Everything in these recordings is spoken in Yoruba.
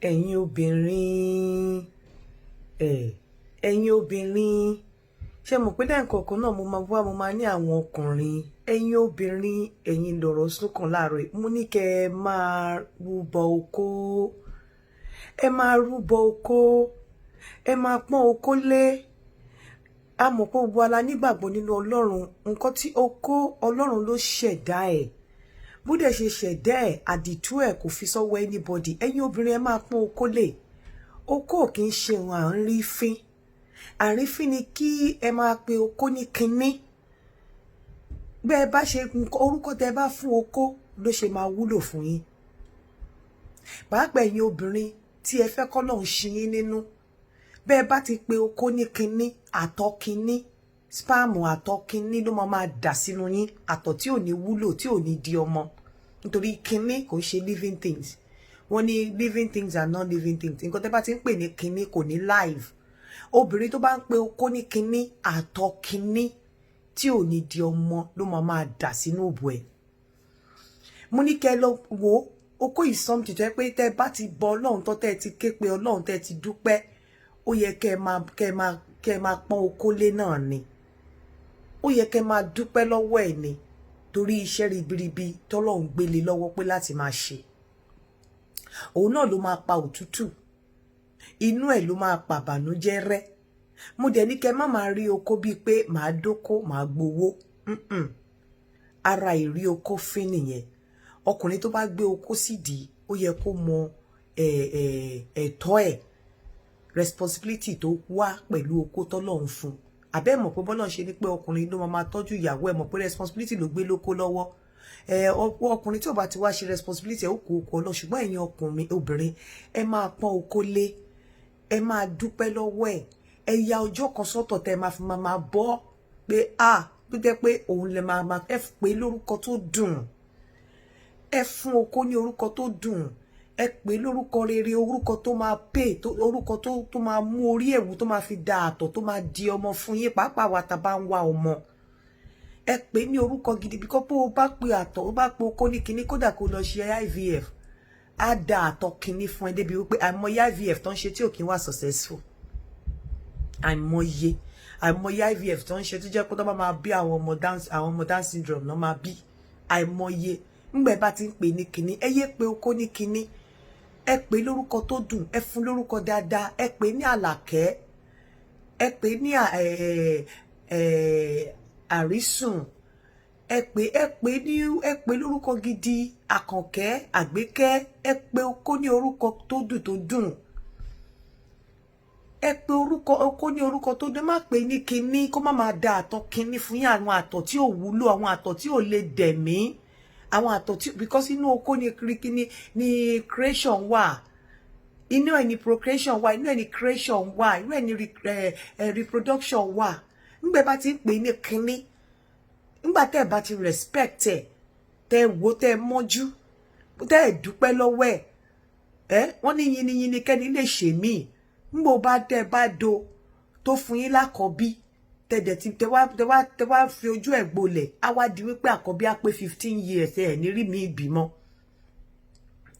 Ẹ̀yin obìnrin, ẹ̀yin obìnrin, ṣé mọ̀ pé lẹ́ẹ̀kọ̀ọ̀kan náà mo máa wá, mo máa ní àwọn ọkùnrin, ẹ̀yin obìnrin, ẹ̀yin lọ̀rọ̀ súnkàn láàárọ̀ yìí. Mo ní kẹ́ ẹ máa rúbọ okó, ẹ máa rúbọ okó, ẹ máa pọ́n okó lé. A mọ̀ pé gbogbo wa la nígbàgbọ́ nínú Ọlọ́run. Nǹkan tí okó, Ọlọ́run ló ṣẹ̀dá ẹ̀. Bó dẹ̀ ṣe ṣẹ̀dá ẹ̀, àdìtú ẹ̀ kò fi sọ́wọ́ anybody. Ẹ̀yin obìnrin, ẹ máa pọ́n okó lé. Okó ò kì í ṣe ohun à ń rí fín. Àrífín ni kí ẹ máa pe okó ní kinní. Bẹ́ẹ̀ bá ṣe orúkọ tẹ́ bá fún okó ló ṣe máa wúlò fún yín. Pàápàá ẹ̀yin obìnrin tí ẹ fẹ́ k'Ọlọ́run ṣí yín nínú, bẹ́ẹ̀ bá ti pe okó ní kinní, àtọ̀ kinní, sperm, àtọ̀ kinní ló máa máa dà sínú yín, àtọ̀ tí ò ní wúlò, tí ò ní di ọmọ, nítorí kinní kò ṣe living things. Wọ́n ní living things are non living things. Nǹkan tẹ́ bá ti ń pè ní kinní kò ní live. Obìnrin tó bá ń pe okó ní kinní, àtọ̀ kinní tí ò ní di ọmọ ló máa máa dà sínú òbò ẹ̀. Mo ní kẹ́ lọ wo okó is something tó yẹ pé tẹ́ bá ti bọ Ọlọ́run tó, tẹ́ ti ké pe Ọlọ́run, tẹ́ ti dúpẹ́, ó yẹ kẹ́ máa pọ́n okó lé náà ni. Ó yẹ kẹ́ máa dúpẹ́ lọ́wọ́ ẹ̀ ni, torí iṣẹ́ ribiribi tọ́lọ́run gbélé lọ́wọ́ pé láti máa ṣe. Òun náà ló máa pa òtútù inú ẹ̀, ló máa pa bànújẹ́ rẹ́. Mo dẹ̀ ní kẹ́ má máa rí okó bíi pé màá dóko, màá gbowó. Ara ìrí okó fín nìyẹn. Ọkùnrin tó bá gbé okó sídìí, ó yẹ kó mọ ẹ̀tọ́ ẹ̀, responsibility tó wá pẹ̀lú okó tọ́lọ́run fún. Àbẹ́ mọ̀ pé bọ́lá ṣe ní pé ọkùnrin ló máa tọ́jú ìyàwó ẹ̀, mọ̀ pé responsibility ló gbé lóko lọ́wọ́. Ọkùnrin tí ò bá ti wá ṣe responsibility ẹ̀, ó kó okó lọ. Ṣùgbọ́n ẹ̀yin ọkùnrin, obìnrin, ẹ máa pọ́n okó lé, ẹ máa dúpẹ́ lọ́wọ́ ẹ̀. Ẹ ya ọjọ́ kan sọ́tọ̀ tẹ́ máa fi máa bọ́ pé a tó jẹ́ pé òun lè máa ẹ pè lórúkọ tó dùn. Ẹ fún okó ní orúkọ tó dùn, ẹ pè lórúkọ rere, orúkọ tó máa pè, orúkọ tó máa mú orí ẹ̀wù, tó máa fi da àtọ̀, tó máa di ọmọ fún yín. Pàápàá wa tá bá ń wá ọmọ, ẹ pè ní orúkọ gidi bí kò pé o bá pe àtọ̀, o bá pe okó ní kinní, kódà kó lọ ṣe IVF, á da àtọ̀ kinní fún ẹ débi wípé àìmọye IVF tó ń ṣe tí ò kí ń wà successful. Àìmọye IVF tó ń ṣe tó jẹ́ pé tó bá máa bí àwọn ọmọ Down, àwọn ọmọ Down syndrome náà máa bí. Àìmọye. Ńgbẹ́ bá ti ń pè ní kinní, ẹ yé pé okó ní kinní. Ẹ pè lórúkọ tó dùn, ẹ fún lórúkọ dáadáa. Ẹ pè ní Àlàkẹ́, ẹ pè ní Àrísùn, ẹ pè lórúkọ gidi, Àkànkẹ́, Àgbékẹ́. Ẹ pè okó ní orúkọ tó dùn tó dùn. Ẹ pè orúkọ okó ní orúkọ tó dùn. Ẹ má pè ní kinní, kó má máa da àtọ̀ kinní fún yín, àwọn àtọ̀ tí ò wúlò, àwọn àtọ̀ tí ò lè dẹ̀mí, àwọn àtọ̀ tí, because inú okó ni kíní ni creation wà, inú ẹ̀ ni procreation wà, inú ẹ̀ ni creation wà, inú ẹ̀ ni reproduction wà. Ńgbẹ́ bá ti ń pè ní kinní, ńgbà tẹ́ ẹ̀ bá ti respect ẹ̀, tẹ́ ẹ wò, tẹ́ ẹ mọ́jú, tẹ́ ẹ dúpẹ́ lọ́wọ́ ẹ̀, ẹ́ wọ́n ní yiniyini kẹ́ni lè ṣe míì. Ńgbò bá tẹ́ ẹ bá do tó fún yín lákọ̀ọ́bí, tẹ̀dẹ̀ tí tẹ wá fi ojú ẹ̀ gbolẹ̀, á wá di wípé àkọ́bí á pé 15 years, ẹ̀ ní rí mi ìbímọ.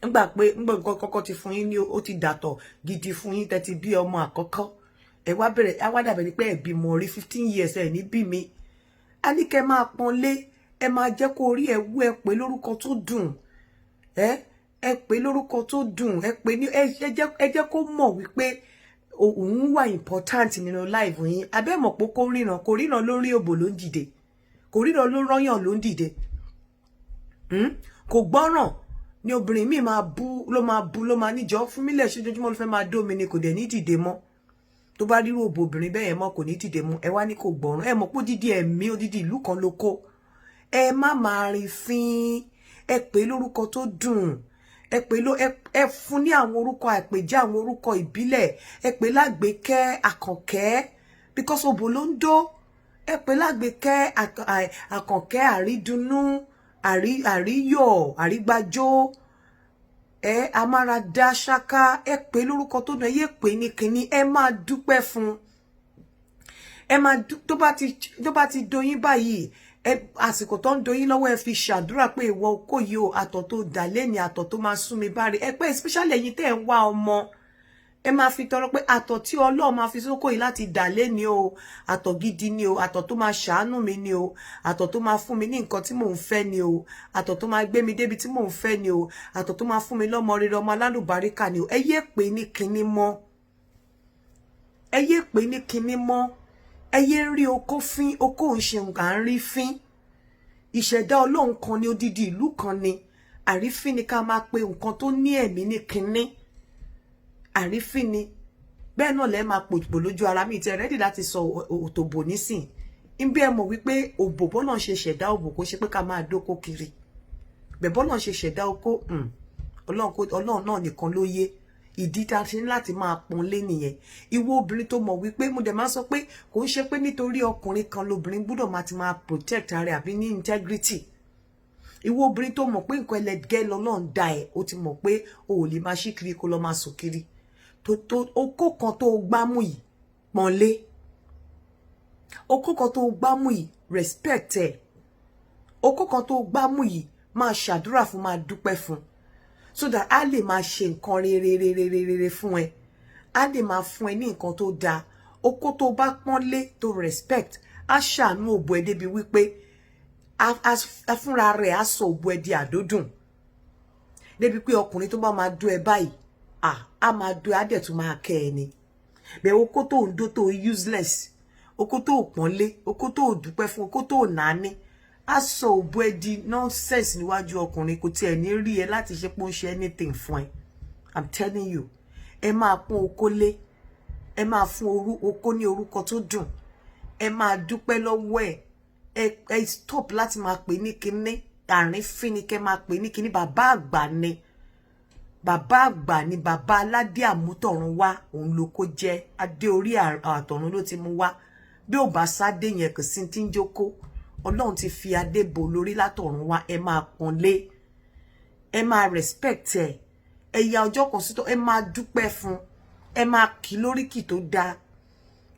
Ńgbà pé ńgbà nǹkan kọ́kọ́ ti fún yín ní, ó ti dàtọ̀ gidi fún yín, tẹ́ ti bí ọmọ àkọ́kọ́, ẹ wá bẹ̀rẹ̀, á wá dàbẹ̀ ni pé ẹ̀ bímọ rí 15 years, ẹ̀ ní bí mi. A ní kẹ́ máa pọ́n lé, ẹ máa jẹ́ kó orí ẹ̀ wú. Ẹ pè lórúkọ tó dùn, ẹ pè lórúkọ tó dùn, ẹ pè ní, ẹ jẹ́ kó mọ̀ wípé òun wà important nínú life yín. Abẹ́ mọ̀ pé kó ríran, kò ríran lórí òbò ló ń dìde, kò ríran ló rọ́yàn ló ń dìde. Kò gbọ́ràn ni obìnrin míì máa bú, ló máa bú, ló máa níjọ́ fún mílẹ̀ ṣojoojúmọ́ ló fẹ́ máa dómi ni, kò dẹ̀ ní dìde mọ́. Tó bá rírò òbò obìnrin bẹ́ẹ̀ mọ́, kò ní dìde mọ́. Ẹ wá ní kò gbọ́ràn. Ẹ mọ̀ pé odidi ẹ̀mí, odidi ìlú kan ló kó. Ẹ má máa rin fín. Ẹ pè lórúkọ tó dùn, ẹ pè ló, ẹ fún ní àwọn orúkọ àpèjẹ, àwọn orúkọ ìbílẹ̀. Ẹ pè lágbèékẹ́, Àkànkẹ́, because òbò ló ń dó. Ẹ pè lágbèékẹ́, Àkànkẹ́, Àrídùnnú, Àríyọ̀, Àrígbájó, ẹ amáradá ṣáká. Ẹ pè lórúkọ tó dùn, ẹ yé pè ní kinní. Ẹ máa dúpẹ́ fún, ẹ máa tó bá ti doyin báyìí. Ẹ àsìkò tó ń doyin lọ́wọ́, ẹ fi ṣàdúrà pé ìwọ okó yìí o, àtọ̀ tó dà lẹ́ni, àtọ̀ tó máa sún mi báre. Ẹ pé especially ẹ̀yin tẹ́ ẹ̀ ń wá ọmọ, ẹ máa fi tọrọ pé àtọ̀ tí Ọlọ́run máa fi sóko yìí láti dà lẹ́ni o, àtọ̀ gidi ni o, àtọ̀ tó máa ṣàánú mi ni o, àtọ̀ tó máa fún mi ní nǹkan tí mò ń fẹ́ ni o, àtọ̀ tó máa gbé mi débi tí mò ń fẹ́ ni o, àtọ̀ tó máa fún mi lọ́mọ rere, ọmọ alálùbáríkà ni o. Ẹ yé pé ní kinní mọ́, ẹ yé pé ní kinní mọ́, ẹ yé rí okó fín. Okó ń ṣe nǹkan à ń rí fín. Ìṣẹ̀dá Ọlọ́run kan ni, odidi ìlú kan ni. Àrífín ni ká máa pe nǹkan tó ní ẹ̀mí ní kinní, àrífín ni. Bẹ́ẹ̀ náà lẹ́ máa pòpò lójú ara mi tẹ́ ready láti sọ òtòbò nísìn bí. Ẹ mọ̀ wípé òbò, bọ́lá ṣe ṣẹ̀dá òbò, kó ṣe pé ká máa dóko kiri bẹ́ẹ̀. Bọ́lá ṣe ṣẹ̀dá okó, Ọlọ́run náà nìkan ló yé. Ìdí tá a ṣe ní láti máa pọ́n lé nìyẹn. Ìwọ obìnrin tó mọ̀ wípé, mo dẹ̀ máa sọ pé kò ń ṣe pé nítorí ọkùnrin kan lobìnrin gbọ́dọ̀ máa ti máa protect ara àbí ní integrity. Ìwọ obìnrin tó mọ̀ pé nǹkan ẹlẹgẹ́ lọ́lọ́run dá ẹ, o ti mọ̀ pé o ò lè máa ṣí kiri kó lọ máa sùn kiri. Tó okó kan tó gbámú yìí, pọ́nlé. Okó kan tó gbámú yìí, respect ẹ. Okó kan tó gbámú yìí, máa ṣàdúrà fún, máa dúpẹ́ fún, so that a lè máa ṣe nǹkan rere rere rere fún ẹ, a lè máa fún ẹ ní nǹkan tó dáa. Okó tó bá pọ́nlé, tó respect, á ṣàánú òbò ẹ débi wípé a fúnra rẹ̀ á sọ òbò ẹ di àdódùn, débi pé ọkùnrin tó bá máa dó ẹ báyìí, á máa dó ẹ, á dẹ̀ tún máa kẹ́ ẹ ni. Bẹ́ẹ̀ okó tó ń dó tó useless, okó tó pọ́nlé, okó tó dúpẹ́ fún, okó tó nàání, á sọ òbò ẹ di nonsense níwájú ọkùnrin. Kò tiẹ̀ ní rí ẹ láti ṣe pé ó ń ṣe anything fún ẹ. I'm telling you, ẹ máa pọ́n okó lé, ẹ máa fún okó ní orúkọ tó dùn, ẹ máa dúpẹ́ lọ́wọ́ ẹ. Ẹ stop láti máa pè ní kinní. Àrífín ni kẹ́ máa pè ní kinní. Bàbá àgbà ni, bàbá àgbà ni, bàbá aládé àmútọ̀run wá, òun ló kó jẹ́. Adé orí àtọ̀run ló ti mú wá. Bí ò bá sáde yẹn, kò sí tí ń jókòó. Ọlọ́run ti fi adé bò lórí látọ̀run wá. Ẹ máa pọ́nlé, ẹ máa respect ẹ. Ẹ ya ọjọ́ kan sítọ́, ẹ máa dúpẹ́ fún, ẹ máa kí lóríkì tó dáa.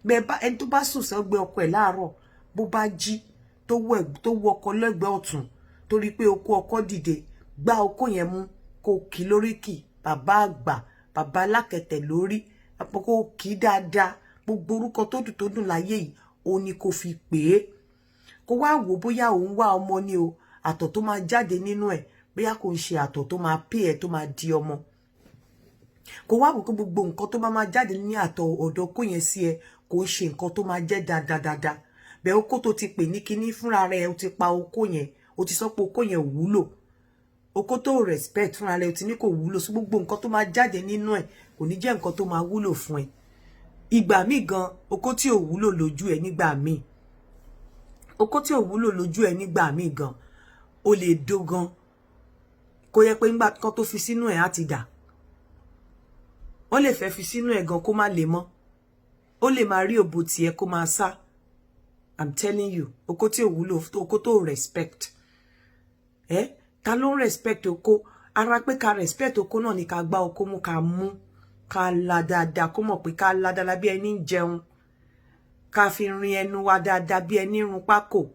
Bẹ́ẹ̀ bá ẹni tó bá sùn sẹ́gbẹ́ ọkọ ẹ̀ láàárọ̀, bó bá jí, tó wọ ọkọ lẹ́gbẹ̀ẹ́ ọ̀tún, torí pé okó ọkọ dìde, gbá okó yẹn mú, kó kí lóríkì bàbá àgbà, bàbá alákẹ̀tẹ̀ lórí, kó kí dáadáa. Gbogbo orúkọ tó dùn tó dùn láyé yìí, òun ni kò fi pè é. Kó wá wò bóyá òun wá ọmọ ni o, àtọ̀ tó máa jáde nínú ẹ̀, bóyá kò ń ṣe àtọ̀ tó máa pè ẹ́ tó máa di ọmọ. Kó wá wò pé gbogbo nǹkan tó máa jáde ní àtọ̀ ọ̀dọ̀ kó yẹn sí ẹ, kò ń ṣe nǹkan tó máa jẹ́ dáadáa. Bẹ́ẹ̀ okó tó ti pè ní kinní, fúnra rẹ̀ o ti pa okó yẹn, o ti sọ pé okó yẹn ò wúlò. Okó tó respect, fúnra rẹ̀ o ti ní kò wúlò sí. Gbogbo nǹkan tó máa jáde nínú ẹ̀ kò ní jẹ́ nǹkan tó máa wúlò fún ẹ. Ìgbà míì gan, okó tí ò wúlò lójú ẹ nígbà míì, okó tí ò wúlò lójú ẹ nígbà míì gan, o lè dó gan, kó yẹ pé ńgbà kan tó fi sínú ẹ̀ á ti dà. Wọ́n lè fẹ́ fi sínú ẹ̀ gan kó má lè mọ́, ó lè máa rí òbò tiẹ̀ kó máa sá. I'm telling you, okó tí ò wúlò, okó tó respect ẹ. Ta ló ń respect okó? Ara pé ká respect okó náà ni ká gbá okó mú, ká mú, ká la dáadáa, kó mọ̀ pé ká la dáadáa bí ẹni ń jẹun, ká fi rin ẹnu wa dáadáa bí ẹni run pákò.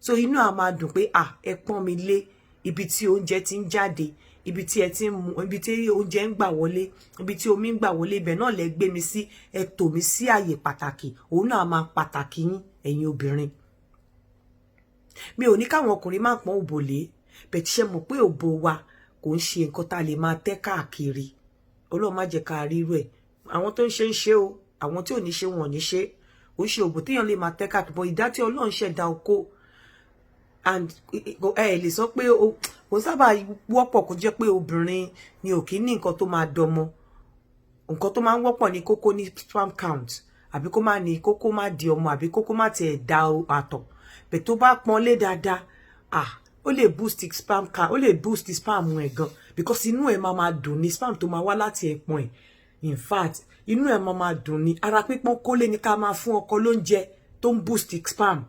So inú á máa dùn pé, ah, ẹ pọ́n mi lé. Ibi tí oúnjẹ ti ń jáde, ibi tí ẹ ti ń mu, ibi tí oúnjẹ ń gbà wọlé, ibi tí omi ń gbà wọlé, ibẹ̀ náà lẹ gbé mi sí. Ẹ tò mí sí àyè pàtàkì. Òun náà máa pàtàkì yín. Ẹ̀yin obìnrin, mi ò ní káwọn ọkùnrin má pọ́n òbò lé bẹ̀. Tí ṣe mọ̀ pé òbò wa kò ń ṣe nǹkan tá a lè máa tẹ́ káàkiri? Ọlọ́run má jẹ́ ká rírú ẹ̀. Àwọn tó ń ṣe ń ṣe o, àwọn tí ò ní ṣe wọn ò ní ṣe. Ò ń ṣe òbò téèyàn lè máa tẹ́ káàkiri bọ́. Ìdá tí Ọlọ́run ṣẹ̀dá okó, and ẹ lè sọ pé kò sábà wọ́pọ̀ kó jẹ́ pé obìnrin ni ò kí ní nǹkan tó máa dọmọ. Nǹkan tó máa ń wọ́pọ̀ ní kókó ní sperm count, àbí kó má ní kókó má di ọmọ, àbí kókó má tiẹ̀ da àtọ̀. Bẹ̀ tó bá pọ́n lé dáadáa, ah, ó lè boost sperm count, ó lè boost sperm ẹ̀ gan, because inú ẹ̀ máa máa dùn ní sperm tó máa wá láti ẹ̀pọ̀n ẹ̀. In fact, inú ẹ̀ máa máa dùn ní. Ara pípọ́n kólé ní ká máa fún ọkọ lóúnjẹ tó ń boost sperm.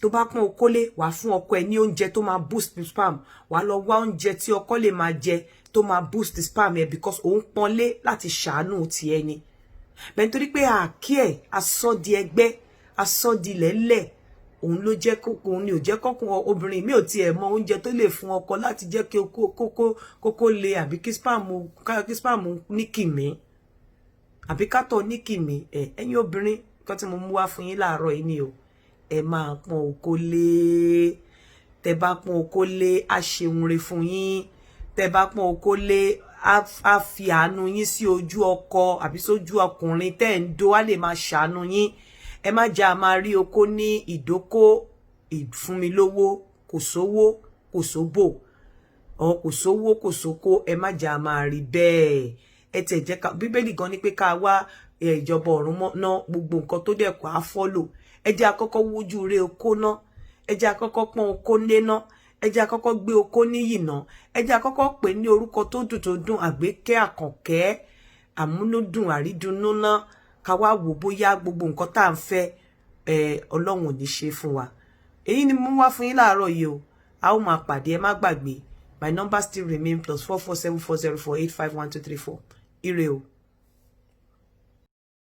Tó bá pọ́n okólé, wà fún ọkọ ẹ̀ ní oúnjẹ tó máa boost sperm. Wà lọ wá oúnjẹ tí ọkọ lè máa jẹ tó máa boost sperm ẹ̀, because òun pọ́nlé láti ṣàánú tiẹ̀ ni. Bẹ́ẹ̀ nítorí pé àkí ẹ̀ asọ́ di ẹgbẹ́, asọ́ di lẹ́lẹ̀. Òun ló jẹ́ kókó, òun ni ò jẹ́ kọ́kùn. Obìnrin mi ò tiẹ̀ mọ oúnjẹ tó lè fún ọkọ láti jẹ́ kí kókó le, àbí kí sperm ní kìmí, àbí kátọ̀ ní kìmí. Ẹ ẹ̀yin obìnrin, nǹkan tí mo mú wá fún yín láàárọ̀ yìí ni o. Ẹ máa pọ́n okó lé. Tẹ bá pọ́n okó lé, á ṣeun re fún yín. Tẹ bá pọ́n okó lé, á fi àánú yín sí ojú ọkọ àbí sójú ọkùnrin tẹ́ ń do, á lè máa ṣàánú yín. Ẹ má jẹ́ a máa rí okó ní ìdókó ìfúnmilówó. Kò sówó, kò sóbò ọ, kò sówó, kò sóko. Ẹ má jẹ́ a máa rí bẹ́ẹ̀. Ẹ tiẹ̀ jẹ́ ká, Bíbélì gan ni pé ká wá ìjọba ọ̀run ná, gbogbo nǹkan tó dẹ̀ kọ́ á follow. Ẹ jẹ́ àkọ́kọ́ wojú rẹ okó ná. Ẹ jẹ́ àkọ́kọ́ pọ́n okó lé ná. Ẹ jẹ́ àkọ́kọ́ gbé okó níyì ná. Ẹ jẹ́ àkọ́kọ́ pè ní orúkọ tó dùn tó dùn, Àgbékẹ́, Àkànkẹ́, àmúnúdùn, àrídùnnú ná. Ká wá wò bóyá gbogbo nǹkan tá à ń fẹ́ ẹ, Ọlọ́run ò ní ṣe fún wa. Èyí ni mo wá fún yín láàárọ̀ yìí o. A ó máa pàdé. Ẹ má gbàgbé, my number still remain +44 7404851234. Ire o.